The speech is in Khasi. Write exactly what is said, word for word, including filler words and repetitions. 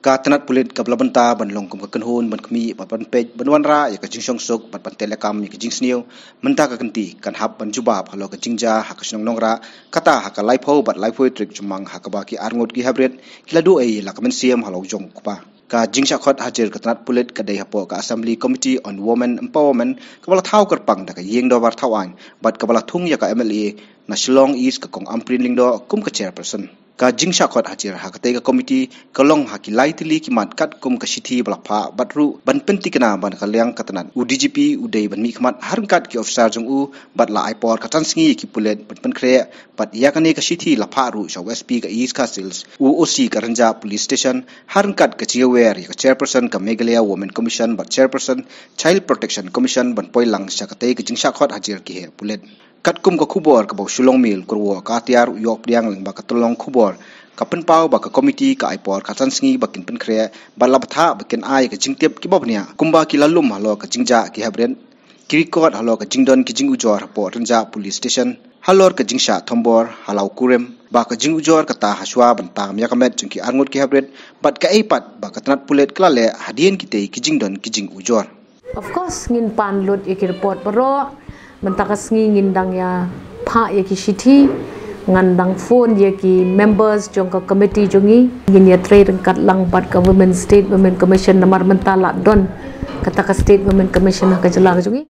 Ka tnat pulit kaba la bynta ban long kum ka kynhun ban khmih bad ban peit ban wanrah ïa ka jingshongsuk bad ban teh lakam ïa ka jingsniew mynta ka kynti kan hap ban jubab halor ka jingjia ha ka shnong Nongrah, kata ha ka laiphew bad laiphew tarik Jymmang ha kaba ki arngut ki heprit ki la duh ei la ka mynsiem halor jong u kpa. Ka jingshah khot hajir ka tnat pulit ka dei hapoh ka Assembly Committee on Women Empowerment kaba la thaw kyrpang da ka ïing dorbar thaw aiñ bad kaba la thung ïa ka M L A na Shillong East ka Kong Ampareen Lyngdoh kum ka chairperson. Ka jingshah khot hajir ha katei ka committee ka long ha ki lai tylli ki mat katkum ka shithi ba la phah bad ruh ban pyntikna ban ka liang ka tnat. U D G P u dei ban mihkhmat ha ryngkat ki officer jong u bad la ai por ka tang sngi ïa ki pulit ban pynkhreh bad ïa kane ka shithi la phah ruh sha u S P ka East Khasi Hills, u O C ka Rynjah Police Station, ha ryngkat ka jingïawer ïa ka chairperson ka Meghalaya Women Commission bad chairperson Child Protection Commission ban poi lang sha katei ka jingshah khot hajir ki heh pulit. Katkum ka khubor kaba u Shillong Mail Kurwo ka atiar u ïoh pdiang lyngba ka tyllong khubor ka pynpaw ba ka committee ka ai por ka tang sngi ba kin pynkhreh bad la bthah ba kin ai ka jingtip kiba bniah kumba ki la lum halor ka jingjia ki heprit, ki record halor ka jingdon ki jingujor hapoh Rynjah Police Station halor ka jingshah thombor ha la u kurim, ba ka jingujor kata hashwa ban tam ïa ka met jong ki arngut ki heprit bad kaei pat ba ka tnat pulit ka la leh hadien kitei ki jingdon ki jingujor. Of course, ngin pan lut ïa ki report baroh. Mynta ka sngi ngin dang ïa phah ïa ki shithi. Ngan dang phone ïa ki members jong ka committee jong ngi. Ngin ïa trei ryngkat lang bad ka Women, State Women Commission namar mynta la don kata ka State Women Commission ha ka jylla ka jong ngi.